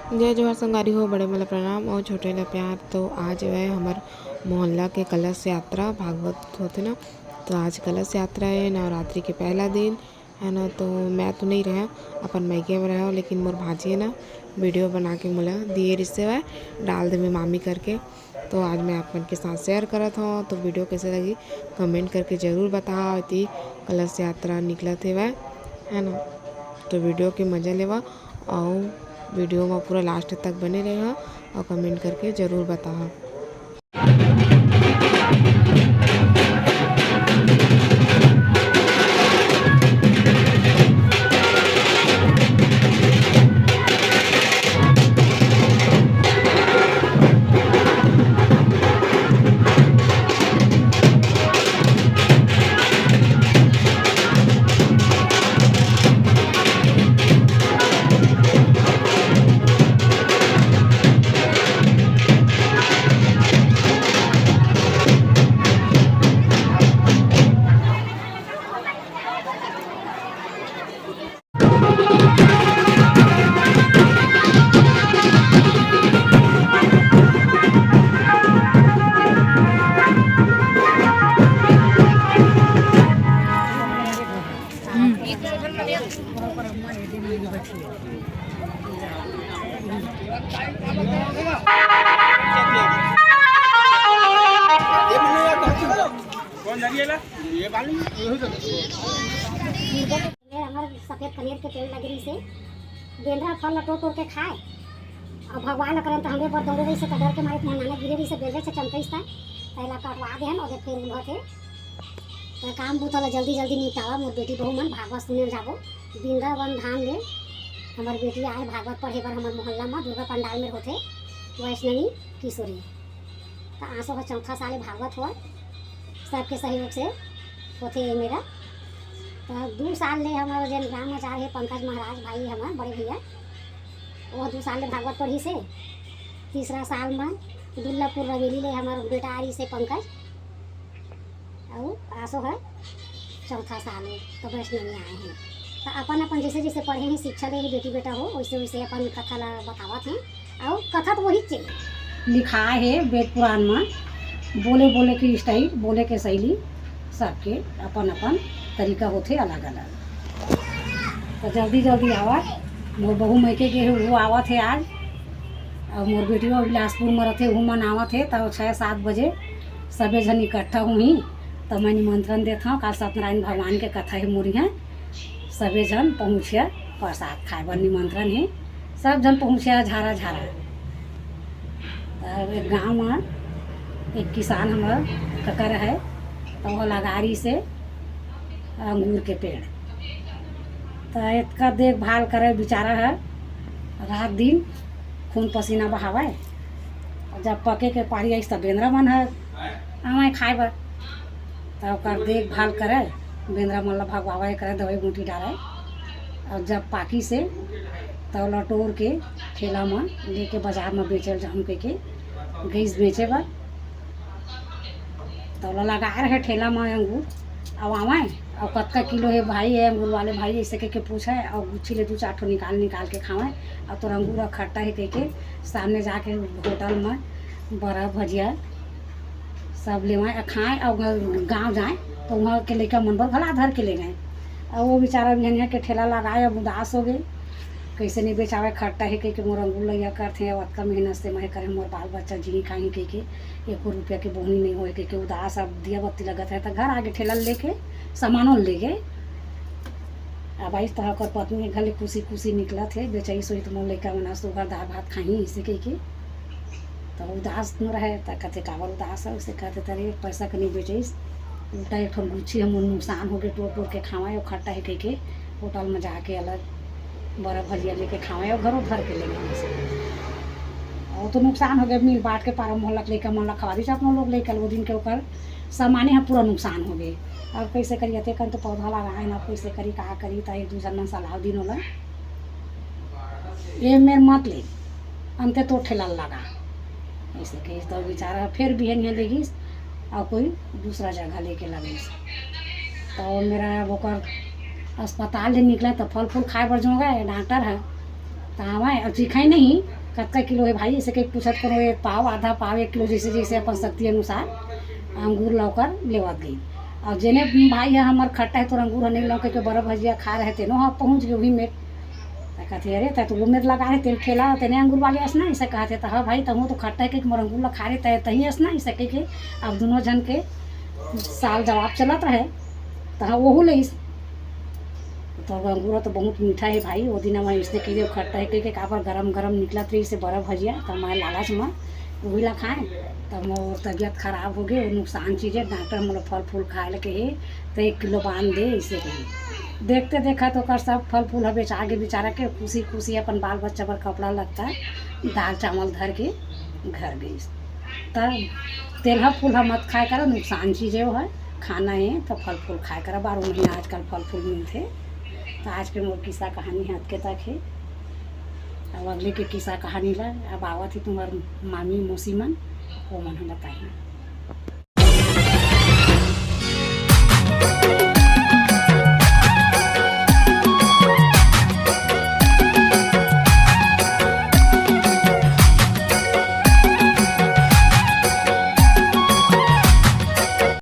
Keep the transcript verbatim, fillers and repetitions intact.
जय जोहार संगवारी हो, बड़े मन ला प्रणाम अउ छोटे ला प्यार। तो आज हवय हमर मोहल्ला के कलश यात्रा, भागवत होथे ना, तो आज कलश यात्रा हे, नवरात्रि के पहला दिन हे ना। तो मैं तो नहीं रहा, अपन मायके में रहा, लेकिन मोर भांजी हे ना, वीडियो बना के मोला दिए रिहिसे हवय, डाल देबे मामी करके। तो आज मैं आप मन के साथ शेयर करत हव। तो वीडियो कैसे लगी, कमेंट करके जरूर बताहा। एती कलश यात्रा निकलत हेवय, है ना, तो वीडियो के मजा लेवा। अउ वीडियो में पूरा लास्ट तक बने रहा अउ कमेंट करके जरूर बताहा। हमर सफेद कनेर के पेड़ लगे रहिसे, बेंदरा फल ल टोर टोर के खाए, अउ भगवान ल करन त हमरे बर दौड़े रहिसे, त डर के मारे मोर नाना गिरे रहिसे, बेंदरा से चमकइस त, त एला कटवा देहन, ओदे फेर उलहत हे। त काम बूता ल जल्दी जल्दी निपटावा, मोर बेटी बहू मन भागवत सुने ल जाबो। वृंदावन धाम ले हमर बेटी आए भागवत पढ़े बर, हमर मोहल्ला म दुर्गा पंडाल में होथे वैष्णवी किशोरी। त आसो ह चौथा साल ए भागवत होय, सबके सहयोग से होथे ये मेरा। त दू साल ले हमर जेन ग्राम आचार्य हे पंकज महाराज भाई, हमर बड़े भैया, वो दू साल ले भागवत पढ़िस हे। तीसरा साल म दुर्लभपुर रवेली ले हमर बेटा आ रहिस हे पंकज, अउ आसो ह चौथा साल हे, त वैष्णवी आए हे। त अपन अपन जैसे जैसे पढ़े हे, शिक्षा ले हे बेटी बेटा हो, वैसे वैसे अपन कथा ला बतावत हे। अउ कथा तो वही चे लिखाए हे वेद पुराण म, बोले बोले के स्टाइल, बोले के शैली, सबके अपन अपन तरीका होथे अलग अलग। त जल्दी जल्दी आवत, मोर बहू मइके गे हे, वो आवत हे आज। अउ मोर बेटियो बिलासपुर म रथे, वो मन आवत हे। त छः सात बजे सबे झन इकट्ठा होही, त मैं निमंत्रण देत हव। काल सत्यनारायण भगवान के कथा हे मोर इहाँ, सबे झन पहुँचिया, प्रसाद खाए बर निमंत्रण हे, सब झन पहुँचिया झारा झारा। त एक गाँव म एक किसान हमर कका रहय, त वो लगाए रहिसे अंगूर के पेड़। त एतका देखभाल करे बिचारा ह, रात दिन खून पसीना बहावय। जब पके के पारी आइस, त बेंदरा मन ह आवय खाए बर। त ओकर देखभाल करय, बेंदरा मन ल भगवावय करय, दवई बूटी डारय। अउ जब पाकिस हे, त ओला टोर के ठेला म लेके बजार म बेचे ल जाहूँ कहिके गइस बेचे बर। त ओला लगाए रहे ठेला म अंगूर, अउ आवय, अउ कतका किलो हे भाई, हे अंगूर वाले भाई, अइसे कहिके पूछय, अउ गुच्छी ले दू चार ठो निकाल निकाल के खावय। अउ तोर अंगूर ह खट्टा हे कहिके सामने जाके होटल म बरा भजिया सब लेवय अउ खाए, अउ घ-, गाँव जाए त उहाँ के लइका मन बर घला धर के ले गए। अउ वो बेचारा बिहनिया के ठेला लगाए, अब उदास हो गे, कइसे नहीं बेचावय, खट्टा हे कहिके मोर अंगूर लइया करथे, अउ अतका मेहनत से मैं करे, मोर बाल बच्चा जी खाही कहिके, एको रुपया के बोहनी नहीं होए कहिके उदास। अब दिया बत्ती लगत हे त घर आगे ठेला लेके सामानो ले गे। अब आइस त ओकर पत्नी घले खुशी खुशी निकलत हे, बेचइस होही त मोर लइका मन आज सुघर दाल भात खाही, अइसे कहिके। त उदास न रहे, त कथे, "काबर उदास है?" उसे कहते, "तरे पैसा के नहीं बेचइस, उल्टा एक ठन गुच्छी हम नुकसान हो गए, टोर टोर के खावे, और खट्टा है कह के होटल में जाके अलग बर्फ भजिया लेके खावे और घरों भर के लेंगे हमसे।" और तो नुकसान हो गए, मिल बांट के पारा मोहल्ला के लइका मन ला खवा दी, अपना लोग लइका, वो दिन के ओकर सामाने हम पूरा नुकसान हो गए। अब कैसे करी, अतेकन तो पौधा लगाए ना, अब कैसे करी, का करी, त एक दू जन मन सलाह दिन होला, "ये मेर मत ले, अंते तो ठेला लगा।" ऐसे कहिस तो बेचारा फिर बिहनिया ले गिस और कोई दूसरा जगह लेके लगिस। तो मेरा ओकर अस्पताल ले निकला तो फल फूल खाए बर जोगा है, डॉक्टर है, त आवय अउ चिखय नहीं, कतका किलो हे भाई, अइसे कहिके पूछत, कोनो एक पाव, आधा पाव, एक किलो, जइसे जइसे अपन शक्ति अनुसार अंगूर ल ओकर लेवत गई। अउ जेने भाई ह हमर खट्टा हे, तोर अंगूर ह नहीं लौके के बरफ भजिया खाय रहे, तेनो ह पहुँच गे उही मेर। त कथे, "अरे, तैं तो वो मेर लगाय रहे, तेन ठेला, तेने अंगूर वाले अस ना," अइसे कहत हे। त, "हाँ भाई, तहूँ तो खट्टा हे कहिके मोर अंगूर ल खाय रहे, तैं, तहीं अस ना," अइसे कहिके अब दुनों झन के साल जवाब चलत रहे। त हाँ, ओहू ले इस तो अंगूर तो बहुत मीठा हे भाई, वो दिन हम इसने कह दिया खट्टा हे, कह के काबर गरम गरम निकलत रही से बड़ा भजिया, त मैं लालच में वही ला खाए, त मोर तबियत खराब हो गई, वो नुकसान चीज हे, डॉक्टर मोला फल फूल खाए ला कहे, त एक किलो बांध दे, इसे कही। देखते देखा तो ओकर सब फल फूल ह बेचा गे बेचारा के, खुशी खुशी अपन बाल बच्चा बर कपड़ा लगता, दाल चावल धर के घर गई। त तेलहा फूलहा मत खाए करा, नुकसान चीज हे वो है, खाना हे त फल फूल खाए करा, बारह महीना आजकल फल फूल मिलथे। त आज के मोर किस्सा कहानी ह अतके तक हे। अब अगले के किस्सा कहानी ला अब आवत हे तुम्हार मामी मौसी मन, वो मन ह बताही।